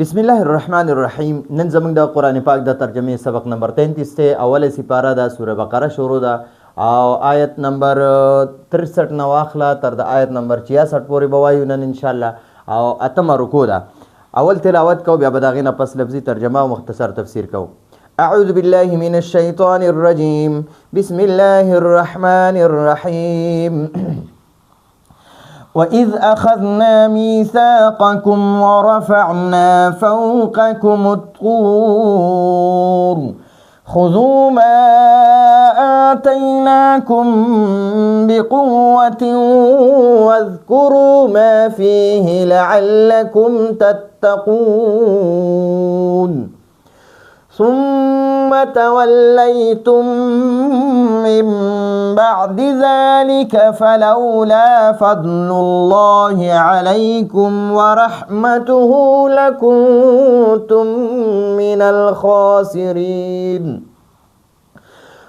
بسم الله الرحمن الرحیم. نن زموږ د قرآن پاک د ترجمې سبق نمبر 33 دی. اوله سپاره ده، سوره بقره شروع ده او آیت نمبر 63 نه واخله تر د آیت نمبر 66 پورې به وایو نن انشاءالله، او اتمه رکوع ده. اول تلاوت کوو، بیا به د هغې نه پس لفظي ترجمه او مختصر تفسیر کوو. اعوذ بالله من الشیطان الرجیم، بسم الله الرحمن الرحیم. وإذ أخذنا ميثاقكم ورفعنا فوقكم الطور خذوا ما آتيناكم بقوة واذكروا ما فيه لعلكم تتقون. ثم توليتم من بعد ذلك فلولا فضل الله عليكم ورحمته لكنتم من الخاسرين.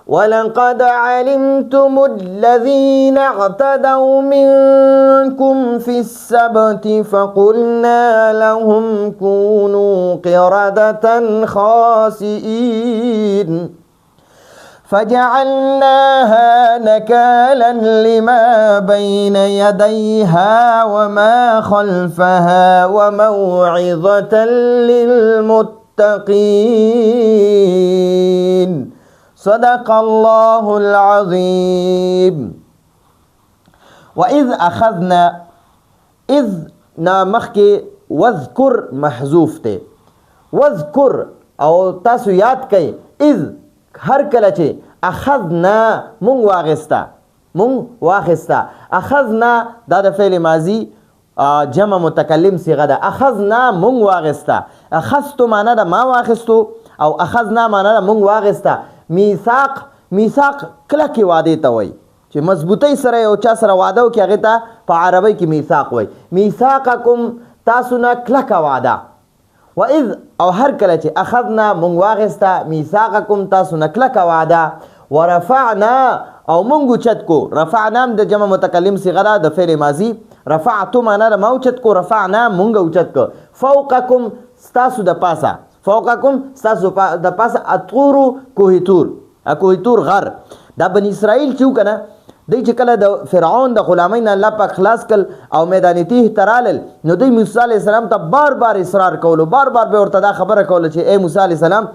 ولقد علمتم الذين اعتدوا منكم في السبت فقلنا لهم كونوا قردة خاسئين فجعلناها نكالا لما بين يديها وما خلفها وموعظة للمتقين. صدق الله العظيم. وإذ أخذنا، إذ نامخك واذكر محذوف ته، واذكر او تاسو یاد کئ، اذ هر کله چې اخذنا مونږ واغستا، مونږ واخستا. اخذنا دا د فعل ماضی جمع متکلم صیغه ده. اخذنا مونږ واغستا، اخذتو معنا ده ما واخستو، او اخذنا معنا ده مونږ واغستا. میثاق، میثاق کلکې وعدې ته وایي چې مضبوطۍ سره یو چا سره وعده وکړي، هغې ته په عربۍ کې میثاق وایي. میثاقکم تاسو نه کلکه وعده. واذ او هر کله چې اخذنا مونږ واخیسته، میثاقکم تاسو نه کلکه وعده، ورفعنا او مونږ اوچت کو. رفعنا هم د جمع متکلم صیغه ده د فعل ماضي. رفعتو معنا ده ما اوچت کو، رفعنا مونږ اوچت کو. فوقکم ستاسو د پاسه، فوقکم ستاسو د پاسه، الطور کوه تور، کوه تور غر. دا بني اسرائیل چې وکنه، دوی چې کله د فرعون د غلامۍ نه الله پاک خلاص کړل او میدان تیه ته رالل، نو دوی موسی علیه السلام ته بار بار اصرار کولو، بار بار به ورته دا خبره کوله چې ای موسی علیه السلام،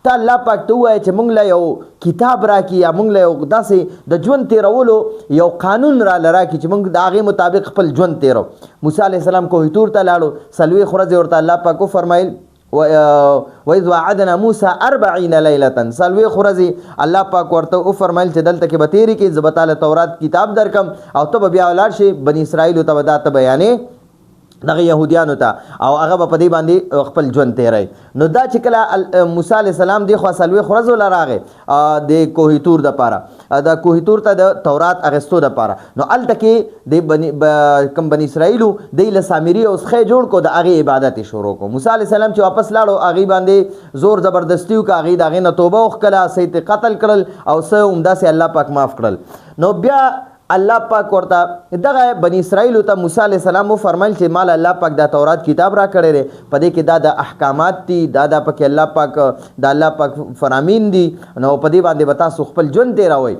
ته الله پاک ته ووایه چې موږ له یو کتاب راکړي یا موږ له یو داسې د ژوند تېرولو یو قانون را له راکړي چې موږ د هغې مطابق خپل ژوند تېرو. موسی علیه السلام کوه تور ته لاړو، 40 ورځې ورته الله پاک وفرمایل، وإذ وعدنا موسى 40 ليلة، 40 ورځې الله پاک ورته وفرمایل چې دلته کې به تېرې کړې، زه به تا له تورات کتاب درکم او ته به بیا ولاړ شې بني اسرائیلو ته به دا ته بیانې دغه یهودیانو ته، او هغه به په دې باندې خپل ژوند تېروي. نو دا چې کله موسی علیه السلام دې خوا 40 ورځو له راغی، د کوه تور دپاره، د کوه تور ته د تورات اخیستو دپاره، نو هلته کې د کوم بني اسرائیلو دی له سامري او سخی جوړ کړو، د هغې عبادت یې شروع کړو. موسی علیه السلام چې واپس لاړو، هغې باندې زور زبردستي وکړه، هغې د هغې نه توبه وښکله، څه یې ترې قتل کړل او څه همداسې الله پاک معاف کړل. نو بیا الله پاک ورته دغه بني اسرائیلو ته موسی علیه السلام وفرمایل چې مال الله پاک دا تورات کتاب را کړی دی، په دې کې دا د احکامات دي، دا د پکې الله پاک د الله پاک فرامین دي، نو په دې باندې به تاسو خپل ژوند تېروئ.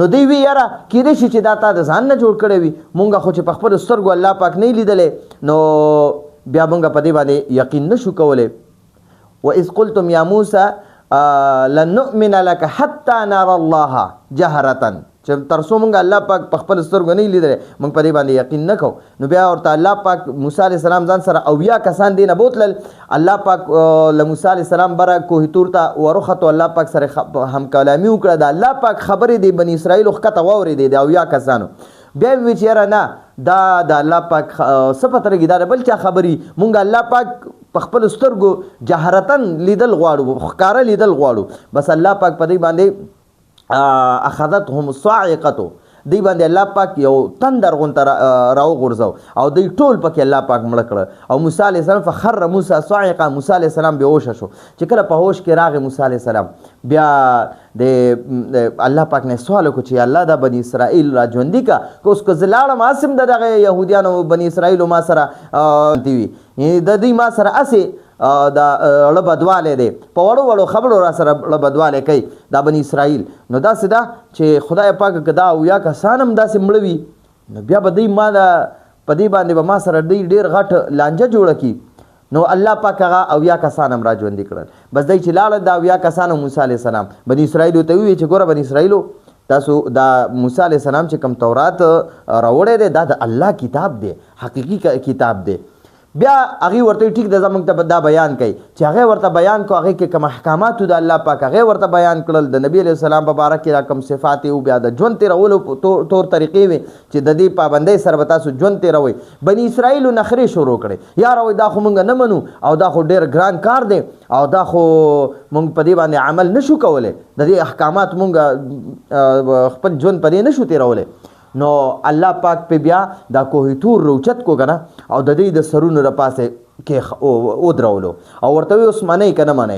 نو دوی وی یاره کېدای شي چې دا تا د ځان نه جوړ کړی وي، مونږ خو چې په خپلو سترګو الله پاک نه لیدلی، نو بیا مونږ په دې باندې یقین نه شو کولی. وإذ قلتم یا موسی لن نؤمن لك حتى نرى الله جهرة، چې تر څو مونږ الله پاک په خپل سترګو نه لیدلی مونږ په دې باندې یقین نه کوو. نو بیا ورته الله پاک موسی علیه السلام ځان سره 70 کسان دې نه بوتلل. الله پاک له موسی علیه السلام بره کوه تور ته ورختو، الله پاک سره همکلامي وکړه، د الله پاک خبرې د بني اسرائیلو ښکته واورېدې د 70 کسانو. بیا یې وویل چې یاره نه، دا د الله پاک څه پته لګي، دا د بل چا خبرې، مونږ الله پاک په خپلو سترګو جهرتاً لیدل غواړو، ښکاره لیدل غواړو. بس الله پاک په دې باندې اخذتهم الصاعقة، دی باندې الله پاک یو تندر غونته راوغورځاو او دی ټول پکې الله پاک مړه کړه. او موسی علیه السلام فخر موسی صاعقه، موسی علیه السلام بېهوشه شو. چې کله په هوش کې راغی موسی علیه السلام، بیا د الله پاک نه سوال وکړو چې الله دا بني اسرائیل را ژوندي که، که اوس که زه لاړم هسې هم د دغه یهودیانو بني اسرائیلو ما سره دی وي، یعنې د دوی ما سره هسې دا ړه بدوالی دی، په وړو وړو خبرو را سره ړه بدوالی کوي دا بني اسرائیل. نو داسې ده چې خدای پاک که دا 70 کسان هم داسې مړه وي، نو بیا به دوی ما دا په دې باندې به ما سره دوی ډېر غټ لانجه جوړه کړي. نو الله پاک هغه 70 کسان هم را ژوندي کړل. بس دی چې لاړل دا 70 کسان او موسی علیه السلام بني اسرائیلو ته وویل چې ګوره بني اسرائیلو، تاسو دا موسی علیه السلام چې کوم تورات راوړی دی دا د الله کتاب دی، حقیقي کتاب دی. بیا هغې ورته وویل ټیک ده، زموږ ته به دا بیان کوي. چې هغې ورته بیان کړو، هغې کې کوم احکامات د الله پاک هغې ورته بیان کړل، د نبی علیه السلام په باره کې دا کوم صفات یې وو، بیا د ژوند تېرولو تور طریقې وې چې د دې پابندۍ سره به تاسو ژوند تېروئ. بني اسرائیلو نخرې شروع کړې، یاره وایي دا خو مونږ نه منو او دا خو ډېر ګران کار دی او دا خو مونږ په دې باندې عمل نشو کولی، د دې احکامات مونږ خپل ژوند په دې نشو تېرولی. نو الله پاک په بیا دا کوه تور روچت کو کنه او د دې د سرونو د پاسه کې ودرولو او ورته وی اوس منئ که نه منئ.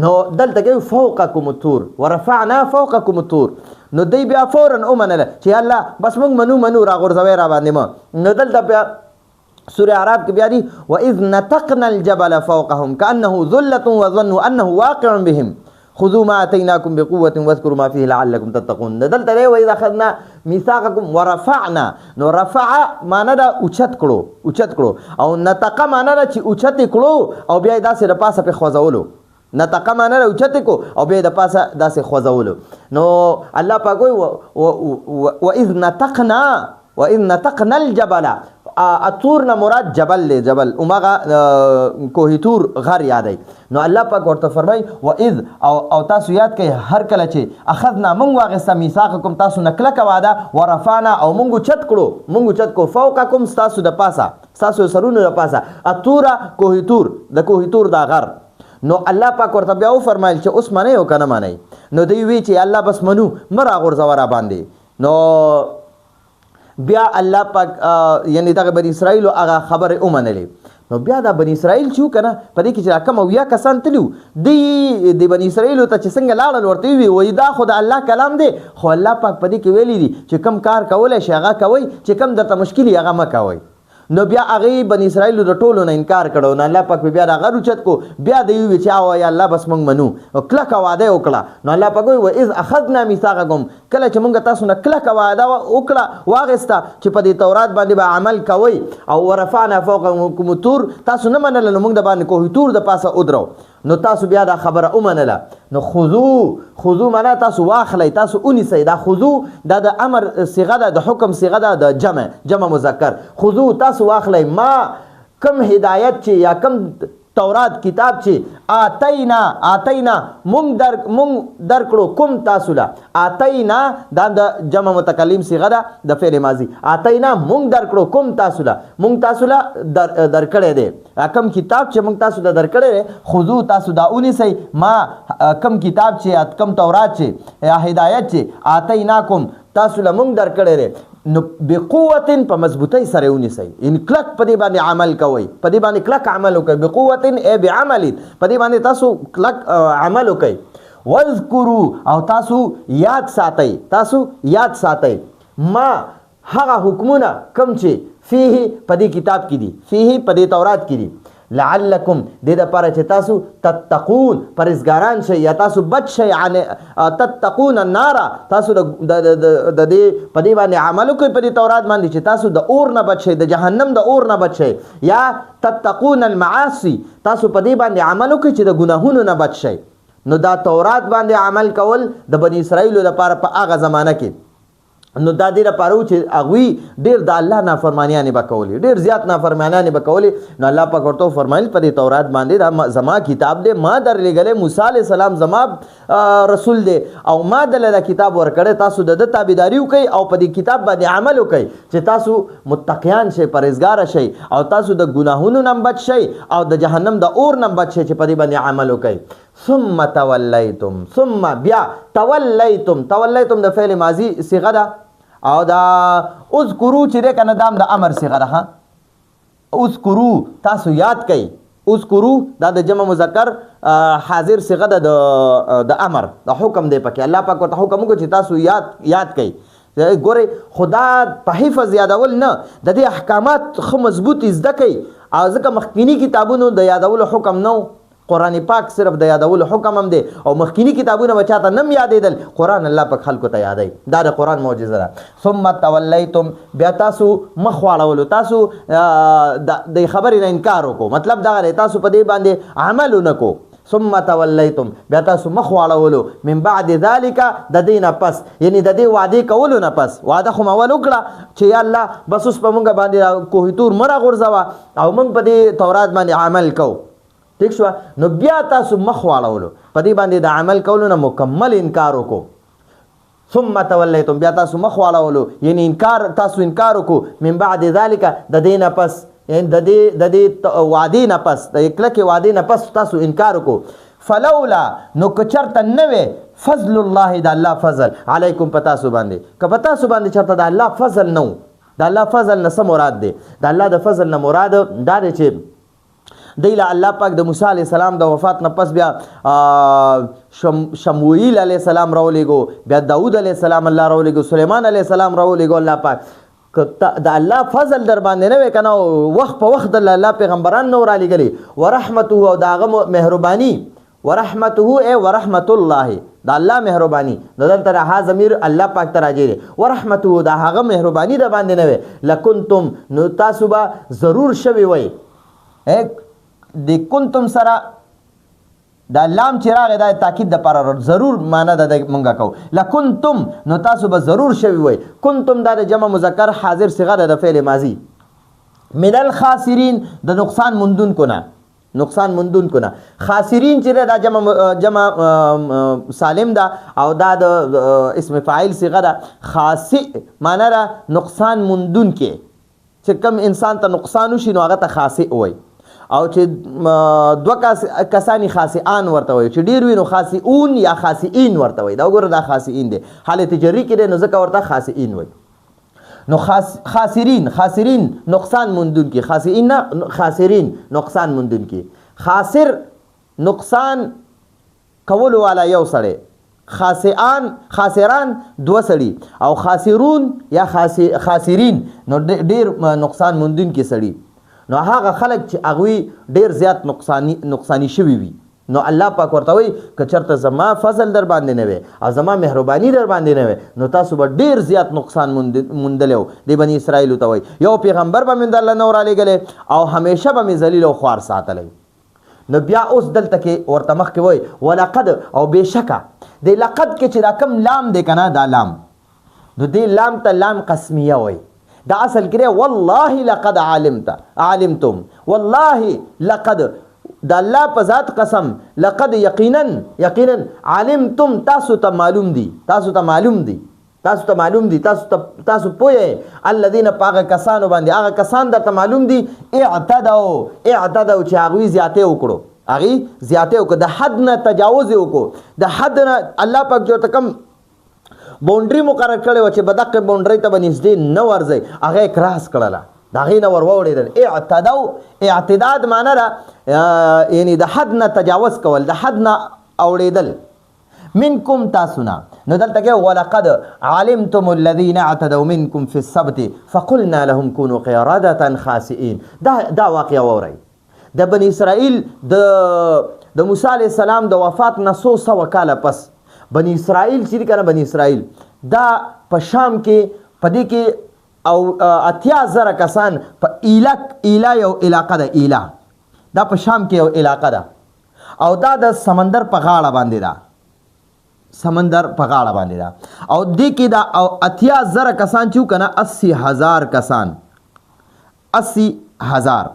نو دلته کې فوقکم الطور ورفعنا فوقکم الطور. نو دی بیا فوراً ومنله چې الله بس موږ منو منو راغورځوی را باندې مه. نو دلته بیا سورة اعراف کې بیا دي واذ نتقنا الجبل فوقهم كأنه ذلة وظنوا أنه واقع بهم خذوا ما اتيناكم بقوة واذكروا ما فيه لعلكم تتقون. دلته دی واذ اخذنا ميثاقكم ورفعنا. نو رفع معنی دا اوچت کړو، اوچت کړو، او نتقه معنی دا چې اوچت کړو او بیا یې داسې د پاسه پرې خوځولو. نتقه معنی دا اوچت کړو او بیا یې د پاسه داسې خوځولو. نو الله پاک وایي واذ نتقنا، واذ نتقنا الجبل. الطور نه مراد جبل دی، جبل هماغه کوه تور غر یادوي. نو الله پاک ورته فرمایي واذ او تاسو یاد کړئ هر کله چې اخذنا مونږ واخیسته میثاقکم تاسو نه کلکه وعده، ورفعنا او مونږ اوچت کړو، مونږ اوچت کړو فوقکم ستاسو د پاسه، ستاسو سرونو د پاسه، الطور کوه تور، د کوه تور دا غر. نو الله پاک ورته بیا وفرمایل چې اوس منئ او که نه منئ. نو دوی وی چې الله بس منو، مه راغورځوه را باندې. نو بیا الله پاک یعنی دغه بني اسرائیلو هغه خبرې ومنلې. نو بیا دا بني اسرائیل چې وو که نه، په دې کې چې دا کم 70 کسان تللي وو، دوی د بني اسرائیلو ته چې څنګه لاړل ورته وویل وایي دا خو د الله کلام دی، خو الله پاک په دې کې ویلي دي چې کم کار کولی شي هغه کوئ، چې کم درته مشکل وي هغه مه کوئ. نو بیا هغې بني اسرائیلو د ټولو نه انکار کړو. نو الله پاک بیا دا غر اوچت کو، بیا دوی وویل چې آوه یا الله بس موږ منو، او کلکه وعده یې وکړه. نو الله پاک وایي واذ اخذنا میثاقکم، کله چې موږ تاسو نه کلکه وعده وکړه واخیسته چې په دې تورات باندې به عمل کوئ، او ورفعنا فوقکم الطور، تاسو نه منله نو موږ د باندې کوه تور د پاسه ودرو. نو تاسو بیا دا خبره ومنله. نو خذو، خذو معنا تاسو واخلئ، تاسو ونیسئ. دا خذو دا د امر صیغه ده، د حکم صیغه ده، د جمع، جمع مذکر. خذو تاسو واخلئ ما کم هدایت چې یا کم تورات کتاب چې آتینا، آتینا مونږ درکړو کوم تاسو له، آتینا دا د جمع متکلم صیغه ده د فعل ماضي، آتینا مونږ درکړو کوم تاسو له، مونږ تاسو له درکړی دی، کم کتاب چې مونږ تاسو له درکړی دی، خذو تاسو دا ونیسئ ما کم کتاب چې کم تورات چې یا هدایت چې آتیناکم تاسو له مونږ درکړی دی، نو بقوت په مضبوطۍ سره یې ونیسئ، یعنی کلک په دې باندې عمل کوئ، په دې باندې کلک عمل وکئ، بقوت ای بعمل، په دې باندې تاسو کلک عمل وکئ. واذکروا او تاسو یاد ساتئ، تاسو یاد ساتئ ما هغه حکمونه کوم چې فیه په دې کتاب کې دي، فیه په دې تورات کې دي، لعلکم دې دپاره چې تاسو تتقون پرهېزګاران شئ یا تاسو بچ شئ، عن تتقون النار، تاسو د دې په دې باندې عمل وکړئ په دې تورات باندې چې تاسو د اور نه بچ شئ، د جهنم د اور نه بچ شئ، یا تتقون المعاصي تاسو په دې باندې عمل وکړئ چې د ګناهونو نه بچ شئ. نو دا تورات باندې عمل کول د بني اسرائیلو دپاره په هغه زمانه کې، نو دا دې لپاره و چې هغوی ډېر د الله نافرمانیانې به کولې، ډېر زیات نافرمانیانې به کولې. نو الله پاک ورته وفرمایل په دې تورات باندې دا زما کتاب دی، ما درلېږلی، موسی علیه السلام زما رسول دی او ما دله دا کتاب ورکړی، تاسو د ده تابعداري وکئ او په دې کتاب باندې عمل وکئ چې تاسو متقیان شئ، پرهېزګاره شئ او تاسو د ګناهونو نه بچ شئ او د جهنم د اور نه بچ شئ چې په دې باندې عمل وکئ. ثم تولیتم، ثم بیا تولیتم، تولیتم د فعل ماضي صیغه ده او دا اذکرو چې دی که نه دا هم د امر صیغه ده. ها اذکرو تاسو یاد کئ، اذکرو دا د جمع مذکر حاضر صیغه ده د امر، د حکم دی پکې. الله پاک ورته حکم وکړو چې تاسو یاد کئ. ګورئ خدا په حفظ یادول نه، د دې احکامات ښه مضبوط زده کئ او ځکه مخکینی کتابونو د یادولو حکم نه، قرآن پاک صرف د یادولو حکم هم دی، او مخکینی کتابونه به چاته نم یادېدل، قرآن الله پاک خلکو ته یادوي. دا د قرآن معجزه ده. ثم تولیتم، بیا تاسو مخ واړولو، تاسو د خبرې نه انکار وکړو، مطلب دغه دی تاسو په دې باندې عمل ونه کو. ثم تولیتم، بیا تاسو مخ واړولو، من بعد ذلک، د دې نه پس، یعنی د دې وعدې کولو نه پس. وعده خو مو اول وکړه چې یا الله بس اوس په مونږ باندې کوه تور مه راغورځوه او مونږ په دې تورات باندې عمل کوو. ټیک شوه؟ نو بیا تاسو مخ واړولو، په دې باندې د عمل کولو نه مکمل انکار وکړو. ثم تولیتم، بیا تاسو مخ واړولو، یعنی انکار، تاسو انکار وکړو، من بعد ذلک، د دې نه پس، یعنی د دې وعدې نه پس، د کلکې وعدې نه پس تاسو انکار وکړو. فلولا، نو که چېرته نه وی فضل الله، د الله فضل، علیکم، په تاسو باندې، که په تاسو باندې چېرته د الله فضل نه و. د الله فضل نه څه مراد دی؟ د الله د فضل نه مراد دا دی چې دی له الله پاک د موسی علیه السلام د وفات نه پس بیا شمویل علیه السلام راولېږو، بیا داود علیه السلام الله راولېږو، سلیمان علیه السلام راولېږو الله پاک. که د الله فضل در باندې نه وی که نه، وخت په وخت د الله پیغمبران نه و رالیږلي، ورحمته، او د هغه مهرباني، ورحمته ای ورحمت الله، د الله مهرباني، نو دلته د ها ضمیر الله پاک ته راجع دی، ورحمته، د هغه مهرباني د باندې نه وی، لکنتم، نو تاسو به ضرور شوي وئ. د کنتم سره دا لام چې راغی دا تاکید د پاره ضرور معنا ده مونږه کو. لکنتم، نو تاسو به ضرور شوي وئ. کنتم دا د جمع مذکر حاضر صیغه ده د فعل ماضي. من الخاسرین، د نقصان موندونکو نه، نقصان موندونکو نه. خاسرین چې دا جمع سالم ده او دا د اسم فاعل صیغه ده. خاصی معنا ده نقصان موندونکی، چې کم انسان ته نقصان وشي نو هغه ته خاصی وایي، او چې دوه کسانی خاصیان ورته وایي، چې ډیر وي نو خاصیون یا خاصیین ورته وایي. دا وګوره دا خاصیین دی، حالت جری کې دی نو ځکه ورته خاصیین وایي. نو خاسرین، خاسرین نقصان موندونکي، خاصیین نه، خاسرین نقصان موندونکي. خاسر نقصان کولو والا یو سړی، خاسئان خاسران دوه سړي، او خاسرون یا خاسرین نو ډیر نقصان موندونکي سړي. نو هغه خلک چې هغوی ډیر زیات نقصانی شوي وي، نو الله پاک ورته وایي که چېرته زما فضل در باندې نه وی او زما مهرباني در باندې نه وی نو تاسو به ډیر زیات نقصان موندلی و. د بني اسرائیلو ته وایي یو پیغمبر به مې درله نه و رالیږلی او همیشه به مې ذلیل او خوار ساتلی. نو بیا اوس دلته کې ورته مخکې وایي ولقد، او بېشکه د لقد کې چې دا کم لام دی که نه، دا لام، نو دې لام ته لام قسمیه وایي. دا اصل کې دی والله لقد علمت، علمتم، والله لقد، د الله په ذات قسم، لقد یقینا، یقینا علمتم، تاسو ته معلوم دي، تاسو ته معلوم دي، تاسو ته معلوم دي، تاسو ته، تاسو پوه یئ، الذین، په هغه کسانو باندې، هغه کسان درته معلوم دي، اعتدوا، اعتدوا چې هغوی زیاتی وکړو، هغوی زیاتی وکړو، د حد نه تجاوز یې وکړو، د حد نه الله پاک چې ورته کوم boundary مقرر کړې وه چې به دقې boundary ته به نږدې نه ورځئ، هغه یې cross کړله، د هغې نه ور واوړېدل. اعتدوا، اعتداد معنا ده یعنی د حد نه تجاوز کول، د حد نه اوړېدل. منکم، تاسو نه. نو دلته کې ولقد علمتم الذين اعتدوا منكم في السبت فقلنا لهم كونوا قردة خاسئين. دا واقعه واورئ. د بني اسرائیل د موسی علیه السلام د وفات نه څو سوه کاله پس بني اسرائیل چې دي که نه، بني اسرائیل دا په شام کې په دې کې او 80,000 کسان په ایلا، ایلا یو علاقه ده، ایلا دا په شام کې یو علاقه ده او دا د سمندر په غاړه باندې ده، سمندر په غاړه باندې ده، او دې کې دا او 80,000 کسان چې وو که نه، 80,000 کسان، 80,000،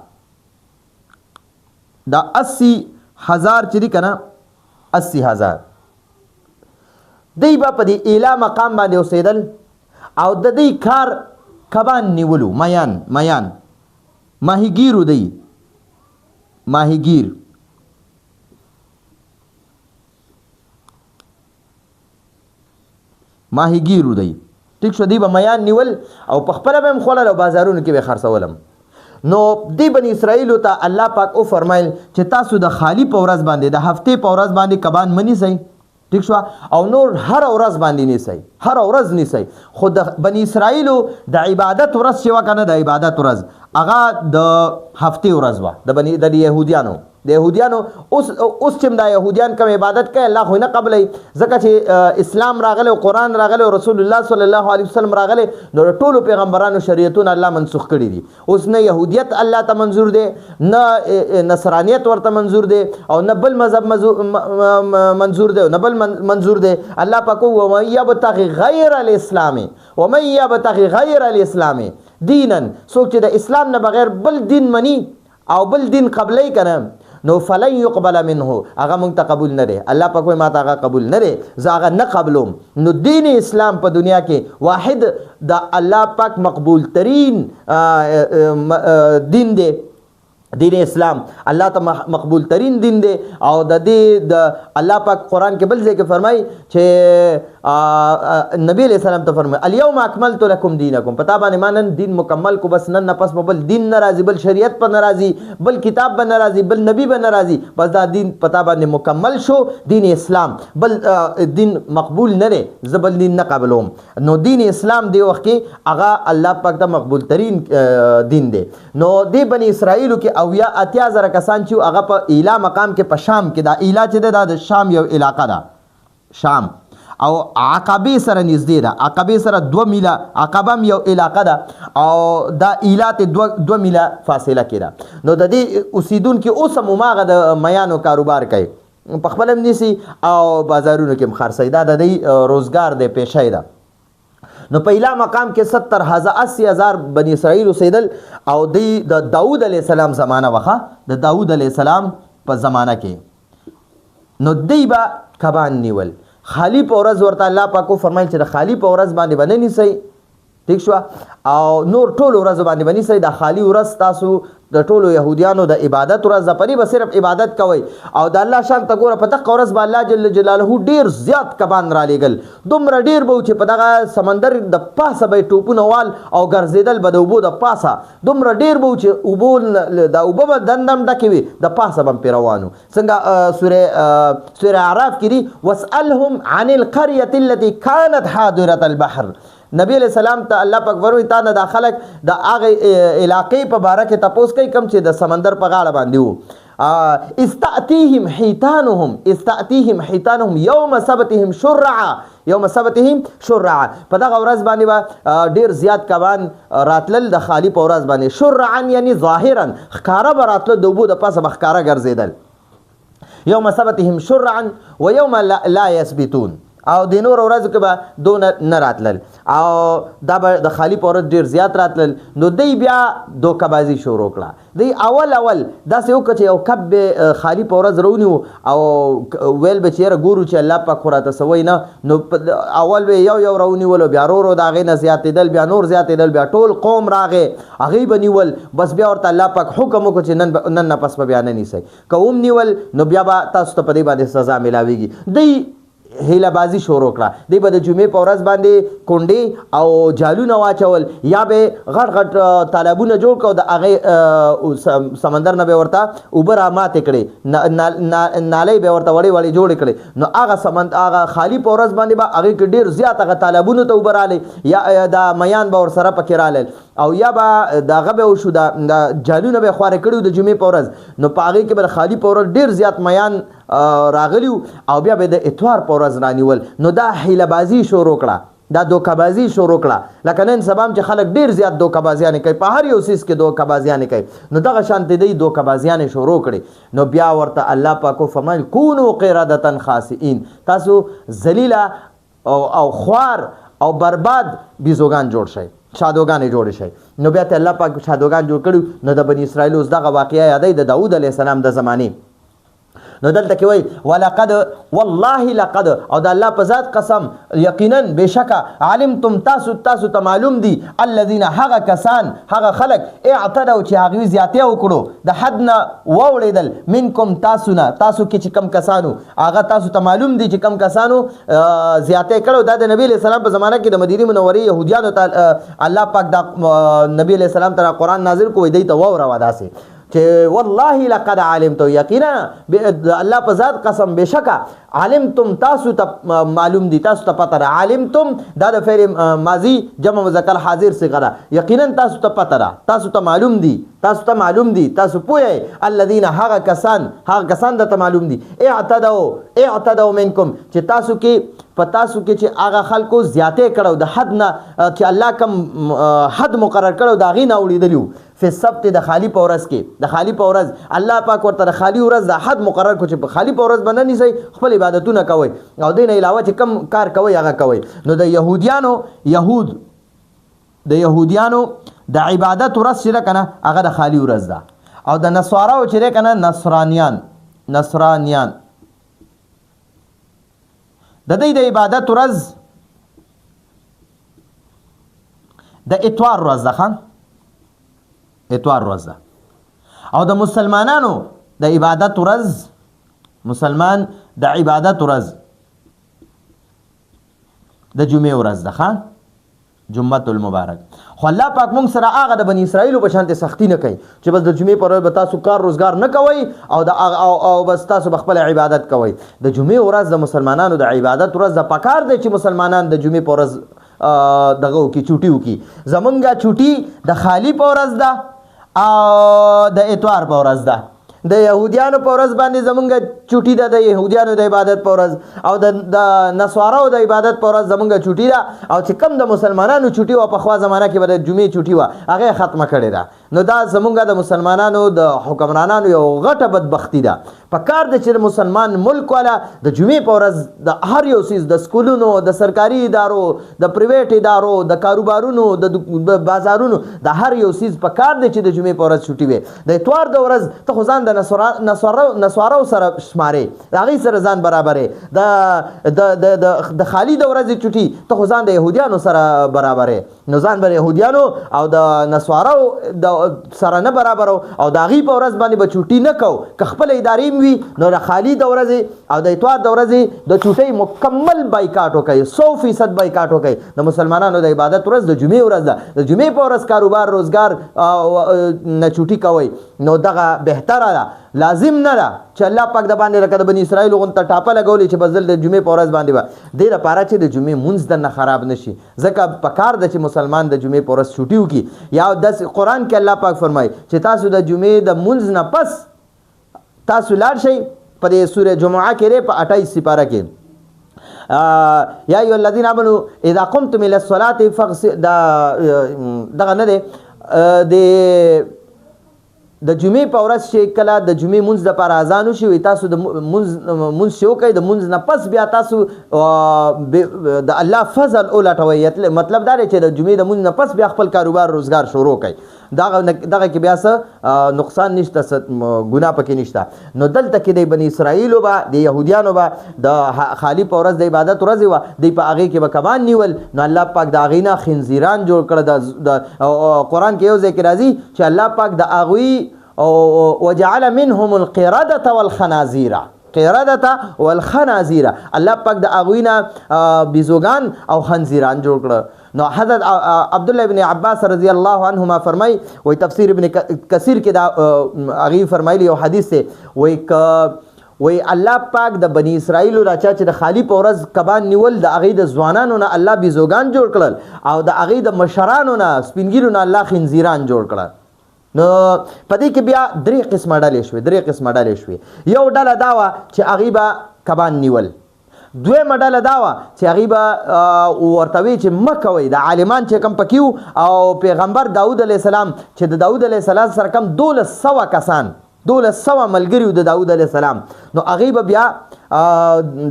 دا 80,000 چې دي که نه، 80,000 دی به په دې ایلا مقام باندې اوسېدل، او د دې کار کبان نیولو، میان، میان ماهیګیرو دی، ماهیګیر. ماهیګیرو دی، ټیک شو؟ دی به میان نیول او په خپله به هم خوړل او بازارونو کې به یې خرڅولم. نو دی بني اسرائیلو ته الله پاک وفرمایل چې تاسو د خالی په ورځ باندې، د هفتې په ورځ باندې کبان مه نیسئ، ټیک شو؟ او نور هر ورځ باندې نیسئ، هر ورځ نیسئ، خو د بني اسرائیلو د عبادت ورځ چې وه که نه، د عبادت ورځ، هغه د هفتې ورځ وه د بني د يهوديانو، د يهوديانو. اوس اوس چې دا يهوديان کوم عبادت کوي، الله خو نه قبلوي، ځکه چې اسلام راغلی او قرآن راغلی او رسول الله صلی الله علیه وسلم راغلی، نو د ټولو پیغمبرانو شریعتونه الله منسوخ کړي دي. اوس نه يهودیت الله ته منظور دی، نه نصرانیت ورته منظور دی، او نه بل مذهب منظور دی، نه بل منظور دی. الله پاک ومن یبتغي غیر الاسلام، ومن یبتغي غیر الاسلام دینا، څوک چې د اسلام نه بغیر بل دین مني او بل دین قبلې کنه، نو فلن يقبل منه، هغه مونږ ته قبول نه دی. الله پاک وایي ما ته هغه قبول نه دی، زه هغه نه قبلوم. نو دین اسلام په دنیا کې واحد د الله پاک مقبول ترین دین دی. دین اسلام الله ته مقبول ترین دین دی. او د دې د الله پاک قرآن کې بل ځای کې فرمایي چې نبی علیہ السلام ته فرمایي الیوم اکملت لکم دینکم، پتا باندې ما نن دین مکمل کو، بس نن نه پس بل دین ناراضي، بل شریعت په ناراضي، بل کتاب به ناراضي، بل نبی به ناراضي، بس دا دین پتا باندې مکمل شو، دین اسلام، بل دین مقبول نه دی، زه بل دین نه قبلوم. نو دین اسلام دی وخت کې هغه الله پاک ته مقبول ترین دین دی. نو دی بنی اسرائیلو کې او یا 80,000 کسان چې هغه په ایلا مقام کې په شام کې، دا ایلا چې ده دا د شام یو علاقه ده، شام او عقبې سره نږدې ده، عقبې سره 2 میله، عقبه هم یو علاقه ده او دا ایلا ته 2 میله فاصله کې ده. نو د دې اوسېدونکي اوس هم هماغه د میانو کاروبار کوي، په خپله هم نیسي او بازارونو کې هم خرڅوي، دا د دوی روزګار دی، پیشه یې ده. نو په ایلا مقام کې 70,000 80,000 بني اسرائیل اوسېدل او دوی د داود علیه السلام زمانه وه، د داود علیه السلام په زمانه کې. نو دوی به کبان نیول خالی په ورځ، ورته الله پاک وفرمایل چې د خالی په ورځ باندې به نه نیسئ، ټیک شوه، او نور ټولو ورځو باندې به نیسئ. د خالی ورځ تاسو د ټولو یهودیانو د عبادت ورځ ده، په دې به صرف عبادت کوئ. او د الله شان ته ګوره، په دغه ورځ به الله جل جلاله ډېر زیات کبان رالیږل، دومره ډېر به و چې په دغه سمندر د پاسه به یې ټوپونه وال او ګرځېدل به د اوبو د پاسه، دومره ډېر به و چې اوبو د اوبه به دنده هم ډکې وي، د پاسه به هم پرې روان وو. څنګه سوره اعراف کې دي، واسألهم عن القرية التي كانت حاضرة البحر. نبی علیہ السلام ته الله پاک فرمایي تا نه دا خلک د هغې علاقې په باره کې تپوس کوي کوم چې د سمندر په غاړه باندې وو. استأتیهم حیتانهم، استأتیهم حیتانهم یوم سبتهم شرعا، یوم سبتهم شرعا. په دغه ورځ باندې به ډېر زیات کبان راتلل د خالي په ورځ باندې. شرعا یعنی ظاهرا، ښکاره به راتلل، د اوبو د پاسه به ښکاره ګرځېدل. یوم سبتهم شرعا و یوم لا یثبتون، او د نورو ورځو کې به دونه نه راتلل، او دا به د خالي په ورځ ډېر زیات راتلل. نو دوی بیا دوکهبازي شروع کړه. دوی اول اول داسې وکړه چې یو کب به خالي په ورځ راونیو او ویل به چې یاره ګورو چې الله پاک خو راته څه وایي نه. نو اول به یو یو راونیولو، بیا ورو ورو د هغې نه زیاتېدل، بیا نور زیاتېدل، بیا ټول قوم راغی هغې به نیول. بس بیا ورته الله پاک حکم وکړو چې نن نه پس به بیا نه نیسئ، که وم نیول نو بیا به تاسو ته په دې باندې سزا میلاویږي. دوی هیله بازی شروع کړه. دوی به د جمعې په ورځ باندې کونډې او جالونه واچول، یا به غټ غټ تالابونه جوړ کړو، د هغې سمندر نه به ورته اوبه را ماتې کړې، نالۍ به ورته وړې وړې جوړې کړې. نو هغه خالي په ورځ باندې به هغې کې ډېر زیات هغه تالابونو ته اوبه رالې، یا دا میان به ورسره پکې رالل، او یا به دغه به وشو، دا جالونه به یې خواره کړي وو د جمعې په ورځ. نو په هغې کې به د خالي په ورځ ډېر زیات میان راغلي وو، او بیا به د اتوار په ورځ رانیول. نو دا حیله بازي شروع کړه، دا دوکهبازي شروع کړه. لکه نن سبا هم چې خلک ډېر زیات دوکهبازیانې کوي، په هر یو څیز کې دوکهبازیانې کوي. نو دغه شانتې دی دوکهبازیانې شروع کړې. نو بیا ورته الله پاک وفرمایل کونو قردة خاسئین، تاسو ذلیله او خوار او برباد بیزوګان جوړ شئ، شادوګانې جوړې شئ. نو بیا ته الله پاک شادوګان جوړ کړي. نو د بني اسرائیل اوس دغه واقعه یادوي د داود علیه السلام د زمانې. نو دلته کې وایي ولقد والله لقد، او د الله په ذات قسم یقینا بېشکه علمتم، تاسو ته معلوم دي الذین، هغه کسان هغه خلک اعتدوا چې هغوی زیاتی وکړو، د حد نه واوړېدل، منکم تاسو نه، تاسو کې چې کم کسانو هغه تاسو ته معلوم دي چې کم کسانو زیاتی کړو. دا د نبی علیه السلام په زمانه کې د مدینې منورې یهودیانو ته الله پاک دا نبی علیه السلام ته قرآن نازل کړو، دوی ته واوروه داسې. چې والله لقد علمتو، یقینا د الله په ذات قسم بشکا علمتم، تاسو ته معلوم دي، تاسو ته پته ده. علمتم دا د فعل ماضی جمع مذکر حاضر صيغه ده. یقینا تاسو ته پته ده، تاسو ته معلوم دي، تاسو ته معلوم دي، تاسو پوه الذين، هغه کسان، هغه کسان د ته معلوم دي، اعتدوا، اعتدوا منکم، چې تاسو کې، په تاسو کې چې هغه خلکو زیاتې کړو د حد نه، چې الله کم حد مقرر کړو د هغې نه اوړېدلي وو. فی السبت، د خالی په ورځ کې، د خالی په ورځ الله پاک ورته د خالی ورځ د حد مقرر کو چې په خالی په ورځ باندې نیسئ، خپل عبادتونه کوئ او دین علاوه چې کم کار کوئ هغه کوئ. نو د يهودیانو، يهود، د يهودیانو د عبادت ورځ چې ده کنه هغه د خالی ورځ ده، او د نصاراو چې ده کنه، نصرانیان، نصرانیان د دې د عبادت ورځ د اتوار ورځ ده، خان اتوار ورځ ده. او د مسلمانانو د عبادت ورځ، مسلمان د عبادت ورځ د جمعې ورځ ده، ښه جمعه المبارک. خو الله پاک مونږ سره هغه د بنی اسرائیل په شانته سختی نه کوي چې بس د جمعې پر ورځ به تاسو کار روزګار نه کوئ او د او بس تاسو به خپل عبادت کوئ. د جمعې ورځ د مسلمانانو د عبادت ورځ ده. پکار دی چې مسلمانان د جمعې پر ورځ دغه وکړي، چوټي وکړي. زمونږه چوټي د خالی په ورځ ده او د اتوار په ورځ ده. د يهوديانو په ورځ باندې زمونږ چوټي ده، د يهوديانو د عبادت په ورځ، او د نصاراو د عبادت په ورځ زمونږ چوټي ده. او چې کم د مسلمانانو چوټي وه، پخوا زمانه کې به د جمعې چوټي وه، هغه یې ختمه کړې ده. نو دا زمونږ د مسلمانانو د حکمرانانو یو غټه بدبختی ده. په کار ده چې د مسلمان ملک والا د جمعې په ورځ د هر یو څیز، د سکولونو، د سرکاري ادارو، د پریویټ ادارو، د کاروبارونو، د بازارونو، د هر یو څیز په کار دی چې د جمعې په ورځ چوټي وي. د اتوار د ورځ ته خو ځان د نصارو سره شمارې، د هغې سره ځان برابرې. د د د د د خالی د ورځې چوټي ته خو ځان د یهودیانو سره برابرې. نو ځان به یهودیانو او د نصارو د سره نه برابرو او د هغې په ورځ باندې به چوټي نه کو. که خپله ادارې هم وي نو د خالی د ورځې او د اتوار د ورځې د چوټۍ مکمل بایکاټ وکړي، 100% بایکاټ وکړي. د مسلمانانو د عبادت ورځ د جمعې ورځ ده. د جمعې په ورځ کاروبار روزګار نه چوټي کوئ نو دغه بهتره ده. لازم نه ده چې الله پاک د باندې لکه د بني اسرائیل غونته ټاپه لګولې چې بس دلته د جمعې په ورځ باندې به دې لپاره چې د جمعې مونځ درنه خراب نه شي، ځکه په کار ده چې مسلمان د جمعې په ورځ چوټي وکړي. یا داسې قرآن کې الله پاک فرمایي چې تاسو د جمعې د مونځ نه پس تاسو لاړ شئ، په دې سورې جمعه کې دی په 28 سپاره کې، یا ایها الذین آمنوا اذا قمتم الی الصلاة فاغسل، دا دغه نه دی، د د جمعې په ورځ چې کله د جمعې مونځ دپاره اذان وشي، وایي تاسو د مونځ چې وکړئ، د مونځ نه پس بیا تاسو د الله فضل ولټوئ. مطلب دا دی چې د جمعې د مونځ نه پس بیا خپل کاروبار روزګار شروع کړئ. دغه کې بیا څه نقصان نشته، څه ګناه پکې نشته. نو دلته کې د بني اسرائیلو به، د یهودیانو به د خالی په ورځ د عبادت ورځې وه، دوی په هغې کې به کبان نیول. نو الله پاک د هغې نه خنزیران جوړ کړه. د قرآن کې یو ځای کې راځي چې الله پاک د هغوی وجعل منهم القردة والخنازیر، قردة والخنازیر، الله پاک د هغوی نه بیزوګان او خنزیران جوړ کړه. نو حضرت عبد الله ابن عباس رضی الله عنهما فرمای، وای تفسیر ابن کثیر کې دا هغې فرمایلی یو حدیث دی، وای که وای الله پاک د بنی اسرائیل را چا چې د خالی په ورځ کبان نیول، د هغې د ځوانانو نه الله بیزوګان جوړ کړل او د هغې د مشرانو نه، سپینګیرو نه الله خنزیران جوړ کړل. نو په دې کې بیا درې قسمه ډلې شوې، درې قسمه ډلې شوې. یو ډله دا وه چې هغوی به کبان نیول، دویمه ډله دا وه چې هغوی به ورته وی چې مه کوئ، د عالمان چې کوم پکې وو او پیغمبر داود علیه السلام چې د داود علیه السلام سره کم 1200 کسان، 1200 ملګري وو د داود علیه السلام. نو هغوی به بیا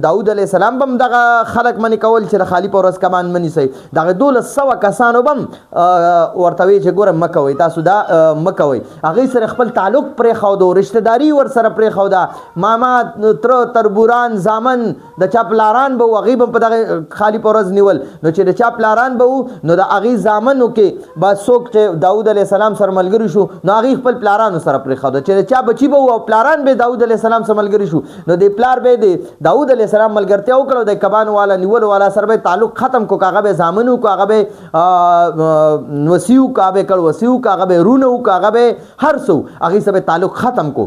داود علیه السلام به هم دغه خلک منې کول چې د خالي په ورځ کمان مه نیسئ. دغه 1200 کسانو به هم ورته وی چې ګوره مه کوئ، تاسو دا مه کوئ. هغوی سره خپل تعلق پرېښودو، رشته داري ورسره پرېښوده، ماما، تره، تربوران، زامن، د چا پلاران به وو، هغوی به هم په دغه خالي په ورځ نیول. نو چې د چا پلاران به وو نو د هغوی زامنو کې به څوک چې داود علیه السلام سره ملګري شو نو هغوی خپل پلارانو سره پرېښوده. چې د چا بچي به وو او پلاران به داود علیه السلام سره ملګري شو نو د پلار به د داود علیه السلام ملګرتیا وکړه د کبانو والا نیولو والا سره به تعلق ختم کو، که هغه به زامن وو، که هغه به نوسي وو، که هغه به کړوسي وو، که هغه به رونه وو، که هغه به هر څه وو، هغې سره به تعلق ختم کو.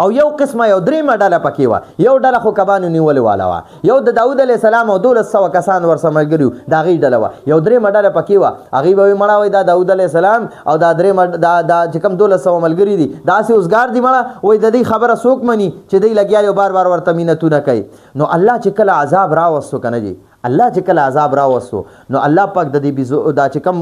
او یو قسمه یو درېیمه ډله پکې وه، یو ډله خو کبانو نیولې والا وه، یو د داود علیه السلام او 1200 کسان ورسره ملګري وو، د هغې ډله وه. یو درېیمه ډله پکې وه، هغوی به وایي مړه وایي دا داود علیه السلام او دا درېیمه دا چې کوم 1200 ملګري دي داسې اوزګار دي، مړه وایي د دې خبره څوک مني چې دی لګیا یو بار بار ورته مینتونه کوي. نو الله چې کله عذاب راوستو که نه جي، الله چې کله عذاب راوستو نو الله پاک د دې بیزو دا چې کم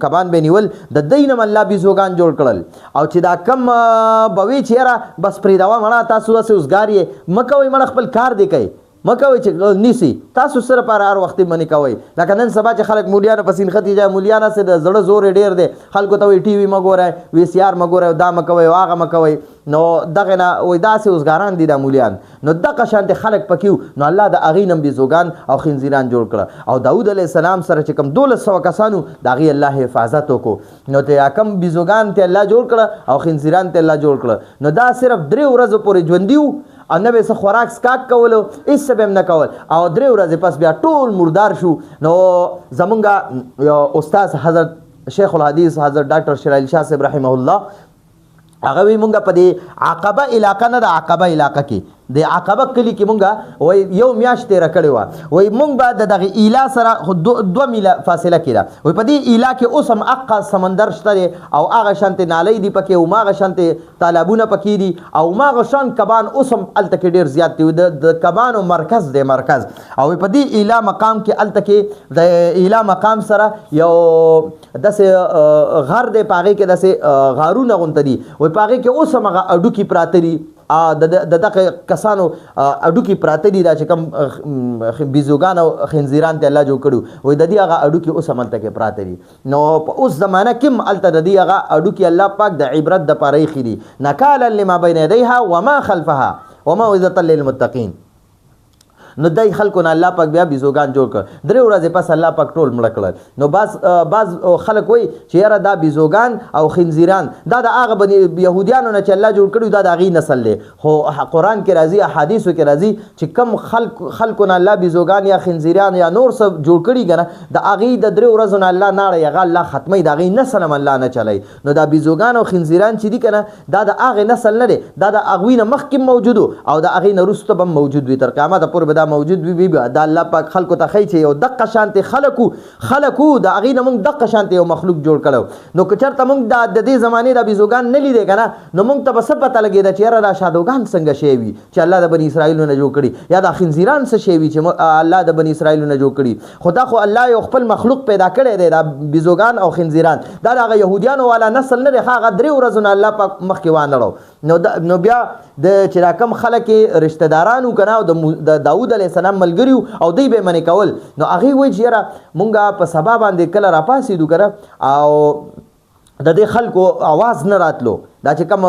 کبان به نیول د دی نه هم الله بیزوګان جوړ کړل. او چې دا کم به وي چې یاره بس پرېږدوه مړه تاسو داسې اوزګار یې مه کوئ، مړه خپل کار دې کوئ، مه کوئ چې نیسي تاسو سره پاره هر وخت یې منې کوئ. لکه نن سبا چې خلک مولیانو پسې نښتي ځي، مولیان هسې د زړه زور یې ډېر دی، خلکو ته وایي ټي وي مه ګورئ، وي سي آر مه ګورئ، دا مه کوئ او هغه مه کوئ. نو دغه نه وایي داسې اوزګاران دي دا مولیان. نو دغه شانتې خلک پکې وو، نو الله د هغې نه هم بیزوګان او خنزیران جوړ کړه. او داود علیه السلام سره چې کوم 1200 کسان وو د هغې الله حفاظت وکړو. نو ته کوم بیزوګان ته الله جوړ کړه او خنزیران ته الله جوړ کړه، نو دا صرف 3 ورځو پورې ژوندي وو او نه به څه خوراک څښاک کولو، هېڅ څه به هم نه کول، او 3 ورځې پس بیا ټول مردار شو. نو زمونږ یو استاد حضرت شیخ الحدیث حضرت ډاکټر شیرعلي شاه صاحب رحمه الله هغه وی مونږ په دې عقبه علاقه نه د عقبه علاقه کې د عقبه کلي کې مونږ وای یو میاشت تېره کړې وه، وای مونږ به د دغې ایلا سره خو 2 میله فاصله کې ده، وای په دې ایلا کې اوس هم اقا سمندر شته دی او هغه شانتې نالۍ دي پکې او هماغه شانتې تالابونه پکې دي او هماغه شان کبان اوس هم هلته کې ډېر زیات دي، د کبانو مرکز دی مرکز. او په دې ایلا مقام کې هلته کې د ایلا مقام سره یو داسې غر دی، په هغې کې داسې غارونه غونته دي، وای په هغې کې اوس هم هغه هډوکي پراته دي، د دغه کسانو هډوکي پراته دي، دا چې کوم بیزوګان او خنزیران ته الله جوړ کړي وای د دې هغه هډوکي اوس هم هلته کې پراته دي. نو په اوس زمانه کې هم هلته د دې هغه هډوکي الله پاک د عبرت دپاره ایښي دي، نکالا لما بین یدیها وما خلفها وموعظة للمتقین. نو دای خلکو نه الله پاک بیا بیزوګان جوړ کړ، 3 ورځې پس الله پاک ټول مړه کړل. نو بعض خلک وایي چې یاره دا بیزوګان او خنزیران دا د هغه بني یهودیانو نه چې الله جوړ کړي دا د هغې نسل دی، خو قرآن کې راځي احادیثو کې راځي چې کم خلکو نه الله بیزوګان یا خنزیران یا نور څه جوړ کړي که نه د هغې د 3 ورځو نه الله ناړی هغه الله ختموي، د هغې نسل هم الله نه چلوي. نو دا بیزوګان او خنزیران چې دي که نه دا د هغې نسل نه دی، دا د هغوی نه مخکې موجود او د هغې نه وروسته به هم موجود وي، تر قیامته پورې به دا موجود وي. دا الله پاک خلکو ته ښیي چې یو دقه شانتې خلکو د هغې نه موږ دقه شانتې یو مخلوق جوړ کړو. نو که چېرته موږ دا د دې زمانې دا بیزوګان نه لیدی که نه نو موږ ته به څه پته لګېده چې یاره دا شادوګان څنګه شی وي چې الله د بني اسرائیلو نه جوړ کړي، یا دا خنزیران څه شی وي چې الله د بني اسرائیلو نه جوړ کړي. خو دا خو الله یو خپل مخلوق پیدا کړی دی، دا بیزوګان او خنزیران دا د هغه یهودیانو والا نسل نه دی، هغه 3 ورځو نه الله پاک مخکې وانړو. نو بیا د چې دا کم خلک یې رشته داران وو که نه او د داود علیه السلام ملګري وو او دوی به یې منې کول، نو هغوی وایي چې یاره مونږ په سبا باندې کله راپاڅېدو که نه او د دې خلکو اواز نه راتلو، دا چې کوم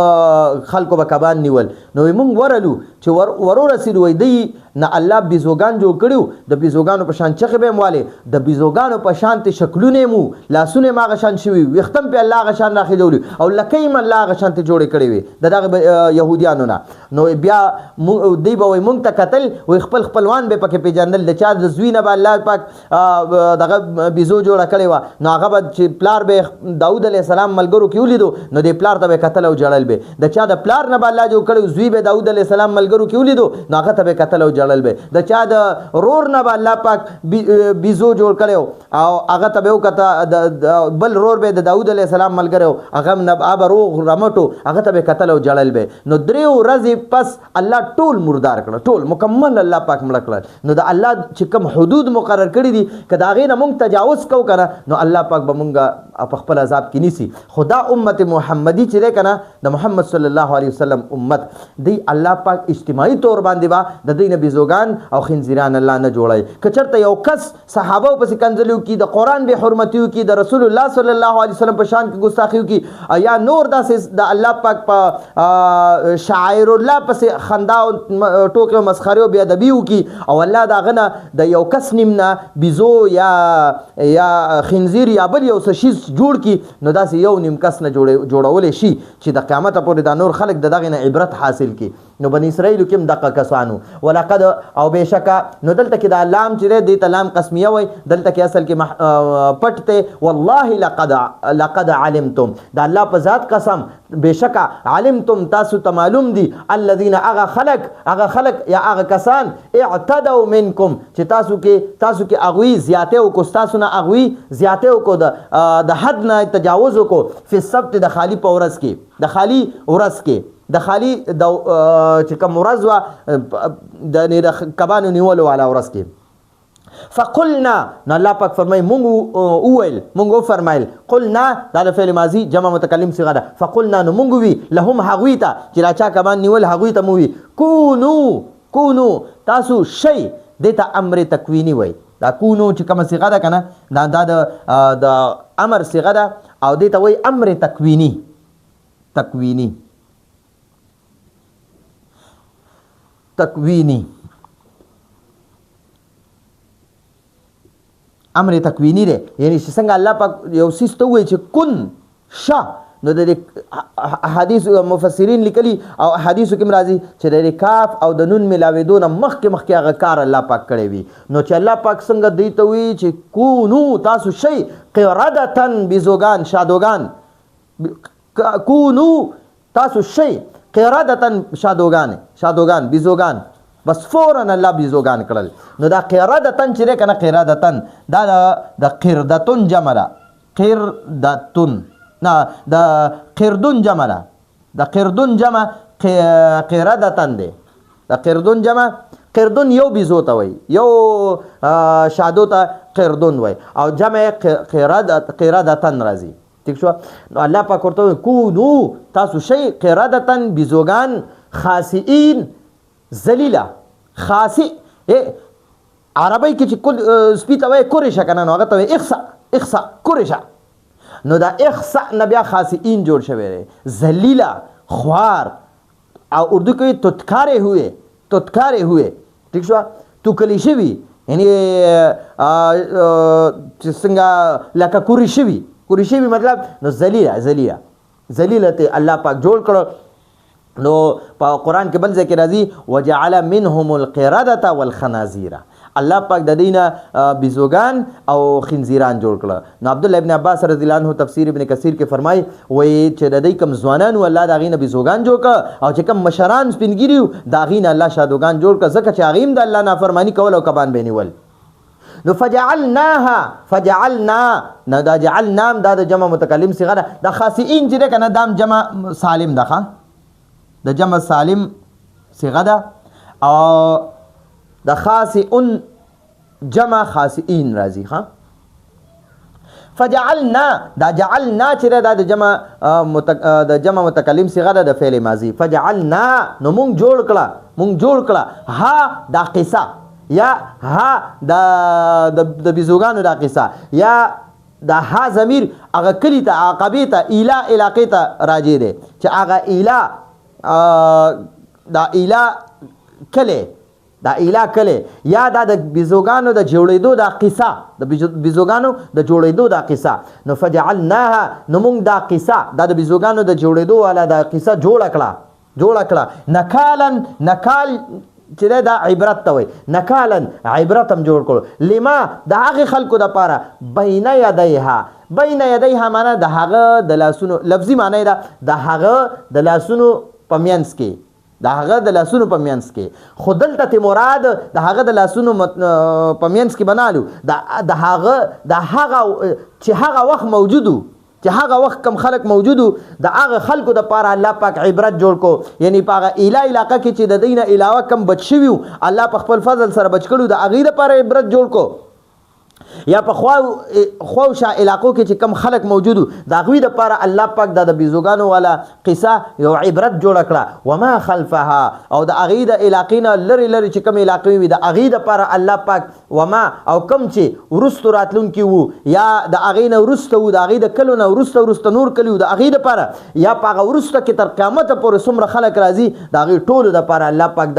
خلکو به کبان نیول، نو مونږ ورلو چې ورورسېدو وایي دوی نه الله بیزوګان جوړ کړي وو، د بیزوګانو په شان چغې به یې هم والې، د بیزوګانو په شان ته شکلونه یې هم وو، لاسونه یې هم هغه شان شوي وو، ویښته هم پرې الله هغه شان راخېژولي او لکۍ هم الله هغه شان ته جوړې کړې وې د دغه یهودیانو نه. نو بیا دوی به وایي مونږ ته کتل وایي خپل خپلوان به پکې پېژندل، د چا د زوی نه به الله پاک دغه بیزو جوړه کړې وه، نو هغه به چې پلار به داود علیه السلام ملګرو کې ولیدو نو دې پلار ته به کتل او ژړل به، د چا د پلار نه به الله جوړ کړی زوی به داود علیه السلام ملګرو کې ولیدو نو هغه ته به کتل او ژړل به، د چا د رور نه به الله پاک بیزو جوړ کړی او هغه ته به وکته، بل رور به د داود علیه السلام ملګری و، هغه هم نه به روغ رمټو هغه ته به کتل او ژړل به. نو 3 ورځې پس الله ټول مردار کړه، ټول مکمل الله پاک مړه کړل. نو د الله چې کوم حدود مقرر کړي دي که د هغې نه مونږ تجاوز کوو که نه نو الله پاک به مونږ په خپل عذاب کې نیسي. خو دا امت محمدي چې دی که نه د محمد صلی الله علیه وسلم امت دی، الله پاک اجتماعي طور باندې به د دوی نه بیزوګان او خنزیران الله نه جوړوي. که چېرته یو کس صحابه پسې کنځلې وکړي، د قرآن بې حرمتي وکړي، د رسول الله صلی الله علیه وسلم په شان کې ګستاخي وکړي، یا نور داسې د الله پاک په شعائر الله پسې خندا او ټوکې او مسخرې او بې ادبي وکړي او الله د هغه نه د یو کس نیم نه بیزو یا خنزیر یا بل یو څه شیز جوړ کړي، نو داسې یو نیم کس نه جوړولی شي چې د قیامته پورې دا نور خلک د دغې نه عبرت حاصل کړي. نو بنی اسرائیل کې هم دقه کسانو. ولقد او بېشکه، نو دلته کې دا لام چې دی، دې ته لام قسمیه وایي. دلته کې اصل کې پټ دی. والله لقد لقد علمتم، د الله په ذات قسم، بېشکه علمتم، تاسو ته معلوم دي، الذین هغه خلق، هغه خلق یا هغه کسان، اعتدوا منکم، چې تاسو کې هغوی زیاتی وکړو، ستاسو نه هغوی زیاتی وکړو، د حد نه تجاوز وکړو، فی السبت، د خالي په ورځ کې، د خالي ورځ کې، د خالي د چې کوم ورځ وه، د کبانو نیولو والا ورځ کې. فقلنا، نو الله پاک فرمایي مونږ وویل، مونږ وفرمایل. قلنا دا د فعل ماضي جمع متکلم صیغه ده. فقلنا، نو مونږ وی، لهم هغوی ته چې دا چا کبان نیول، هغوی ته مو وی، کونو، کونو تاسو شئ. دې ته امر تکویني وایي. دا کونو چې کومه صیغه ده که نه، دا د امر صیغه ده او دې ته وایي امر تکویني. تکویني، تکویني، امر تکوینی دی. یعنی چې څنګه الله پاک یو څیز ته ووایي چې کن، شه، نو د دې احادیث مفسرین لیکلي او احادیثو کې هم راځي چې د دې کاف او د نون ملاوېدو نه مخکې مخکې هغه کار الله پاک کړی وي. نو چې الله پاک څنګه دوی ته وایي چې کونو، تاسو شئ، قردتن، بیزوګان، شادوګان، کونو تاسو شئ، قردتن، شادوګان، شادوګان، بیزوګان، بس فورا الله بیزوګان کړل. نو دا قردتن چې دی که نه، قردتن دا د قردتن جمع ده. قردتن نه، د قردون جمع ده. د قردون جمع قردتن دی. د قردون جمع، قردون یو بیزو ته وایي، یو شادو ته قردون وایي او جمع یې قردتن راځي. ټیک شو؟ نو الله پاک ورته وایي کونو، تاسو شئ، قردتن، بیزوګان، خاسئین، ذلیله. خاصی عربی کې چې کل سپي ته وایي کورې شه که نه، نو هغه ته وایي اخسا، اخسا، کورې شه. نو دا اخسا نه بیا خاصئین جوړ شوی دی، ذلیله، خوار، او اردو کې تتکارې ہوئے، تتکارې ہوئے. ټیک شو؟ توکلی شوي، یعنی چې څنګه لکه کورې شوي، کورې شوي مطلب. نو ذلیله، ذلیله، ذلیله ته الله پاک جوړ کړو. نو په قرآن کې بل ځای کې راځي وجعل منهم القردة والخنازیر، الله پاک د دینه بیزوګان او خنزیران جوړ کړه. نو عبد الله ابن عباس رضی الله عنه تفسیر ابن کثیر کې فرمایي، وایي چې د دې کم ځوانان وو، الله د هغې نه بیزوګان جوړ کړه او چې کم مشران سپینږیري وو، د هغې نه الله شادوګان جوړ کړه، ځکه چې هغې هم د الله نافرماني کوله او کبان به یې نیول. نو فجعلناها، فجعلنا، نو دا جعلنا دا د جمع متکلم صیغه ده. دا خاصئین چې ده که نه، دا هم جمع سالم ده، ښه، د جمع سالم صیغه ده او د خاصئون جمع خاصئین راځي. ښه، فجعلنا، دا جعلنا چې ده، دا د جمع متکلم صیغه ده د فعل ماضي. فجعلنا، نو مونږ جوړ کړه، مونږ جوړ کړه، ها دا قصه یا ها د بیزوګانو دا قصه، یا د ها ضمیر هغه کلي ته، عقبې ته، ایلا علاقې ته راجع دی، چې هغه ایلا، دا ایلا کلی، دا ایلا کلی، یا دا د بیزوګانو د جوړېدو دا قصه، د بیزوګانو د جوړېدو دا قصه. نو فجعلناها، نو مونږ دا قصه، دا د بیزوګانو د جوړېدو والا دا قصه جوړه کړه، جوړه کړه، نکالا. نکال چې دی دا عبرت ته وایي. نکالا، عبرت هم جوړ کړو، لما، د هغې خلکو دپاره، بین یدیها. بین یدیها معنا د هغه د لاسونو، لفظي معنی ده د هغه د لاسونو په منځ کې، د هغه د لاسونو په منځ کې. خو دلته ته مراد د هغه د لاسونو په منځ کې بنالو، د هغه د هغه چې هغه وخت موجودو، چې هغه وخت کم خلک موجودو، د هغه خلکو د پاره الله پاک عبرت جوړ کو. یعنی په هغه ایلا علاقه کې چې د دین علاوه کم بچ شوي، الله په خپل فضل سره بچ کړو، د هغې دپاره عبرت جوړ کو، یا په خواوشا علاقو کې چې کم خلک موجودو، د هغوی دپاره الله پاک دا د بیزوګانو والا قصه یو عبرت جوړه کړه. وما خلفها، او د هغې د علاقې نه لرې لرې چې کوم علاقې وي، د هغې دپاره الله پاک، وما، او کوم چې وروستو راتلونکي وو یا د هغې نه وروسته وو، د هغې د کلو نه وروسته وروسته نور کلي وو، د هغې دپاره، یا په هغه وروسته کې تر قیامته پورې څومره خلک راځي، د هغې ټولو دپاره الله پاک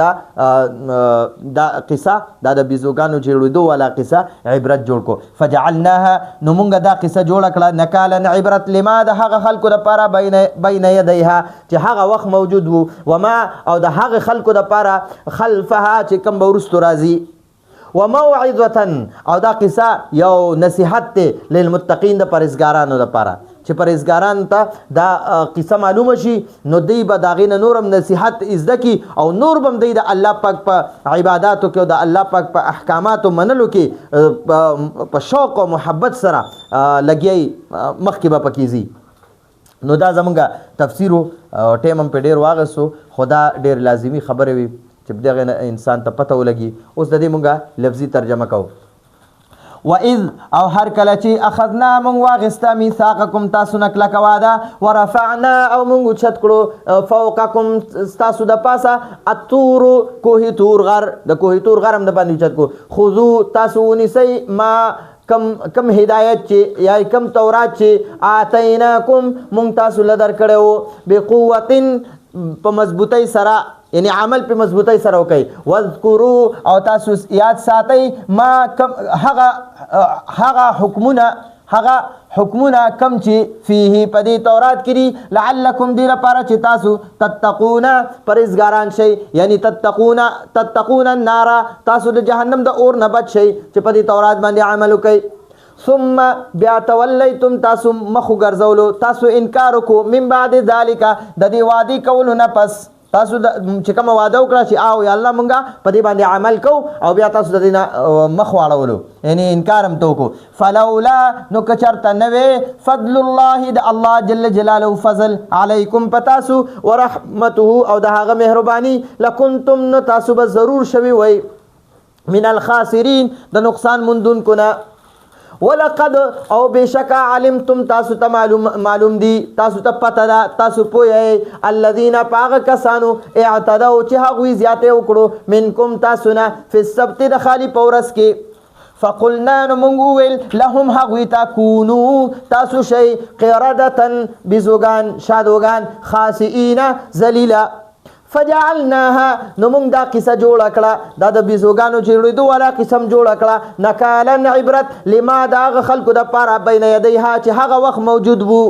دا قصه، دا د بیزوګانو جوړېدو والا قصه عبرت جوړ کو. فجعلناها نو مونږ دا قصه جوړه کړه نکالا عبرت لما د هغه خلکو دپاره بین یدیها چې هغه وخت موجود وو، وما او د هغه خلکو دپاره خلفها چې کوم به وروستو راځي. وموعظة او دا قصه یو نصیحت دی للمتقین د پرهېزګارانو دپاره، چې پرهېزګارانو ته دا قصه معلومه شي نو دوی به د هغې نه نور هم نصیحت زده کړي او نور به هم دوی د الله پاک په عباداتو کې او د الله پاک په احکاماتو منلو کې په شوق او محبت سره لګیایي مخکې به پکې ځي. نو دا زمونږ تفسیر و، ټایم هم پرې ډېر واغستو، خو دا ډېر لازمي خبرې وي چې دغه انسان ته پته ولګي. اوس د دې مونږ لفظي ترجمه کوو. وَإِذْ او هر کله چې اخذنا مونږ واخیسته میثاقکم تاسو نه کلکه وعده، ورفعنا او مونږ اوچت کړو فوقکم ستاسو د پاسه الطور کوه تور غر، د کوه تور غر هم د باندې اوچت کړو. خذو تاسو ونیسئ ما کم هدایت چې یا کم تورات چې آتیناکم مونږ تاسو له درکړی وو بقوة په مضبوطۍ سره، یعنی عمل په مضبوطۍ سره وکئ. واذکرو او تاسو یاد ساتئ ما کم هغه هغه حکمونه، هغه حکمونه کم چې فیه په دې تورات کې دي، لعلکم دې لپاره چې تاسو تتقون پرهېزګاران شئ، یعنی تتقون النار تاسو د جهنم د اور نه بچ شئ چې په دې تورات باندې عمل وکئ. ثم بیا تولیتم تاسو مخ وګرځولو، تاسو انکار وکړو من بعد ذلک د دې وعدې کولو نه پس، تاسو چې کومه وعده وکړه چې آو یا الله مونږه په دې باندې عمل کوو او بیا تاسو د دې نه مخ واړولو، یعنی انکار هم ته وکړو. فلولا نو که چېرته نه وی فضل الله د الله جل جلاله فضل علیکم په تاسو ورحمته او د هغه مهرباني، لکنتم نو تاسو به ضرور شوي وئ من الخاسرین د نقصان موندونکو نه. ولقد او بشکا علمتم تاسو ته معلوم دي، تاسو ته پته ده، تاسو پوه یئ الذین په هغه کسانو اعتدوا چې هغوی زیاتی وکړو منکم تاسو نه فی السبت د خالي په ورځ کې. فقلنا نو مونږ وویل لهم هغوی ته کونو تاسو شئ قردة بیزوګان شادوګان خاسئین ذلیله. فجعلناها نو مونږ دا قصه جوړه کړه، دا د بیزوګانو چې جوړېدو والا قصه هم جوړه کړه نکالا عبرت لما د هغه خلکو دپاره بین یدیها چې هغه وخت موجود وو،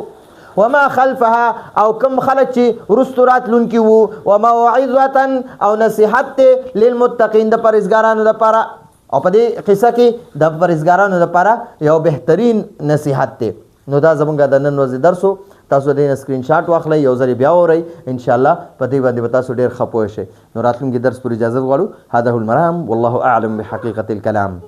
وما خلفها او کم خلک چې وروستو راتلونکي وو، وموعظة او نصیحت دی للمتقین د پرهېزګارانو دپاره. او په دې قصه کې د پرهېزګارانو دپاره یو بهترین نصیحت دی. نو دا زمونږ د نن ورځې درس و، تاسو دې نه سکرین شاټ واخلئ، یو ځل یې بیا واورئ، انشاءالله په دې باندې به تاسو ډېر ښه پوه شئ. نو راتلونکي درس پورې اجازه غواړو. هذا هو المرام والله اعلم بحقیقة الكلام.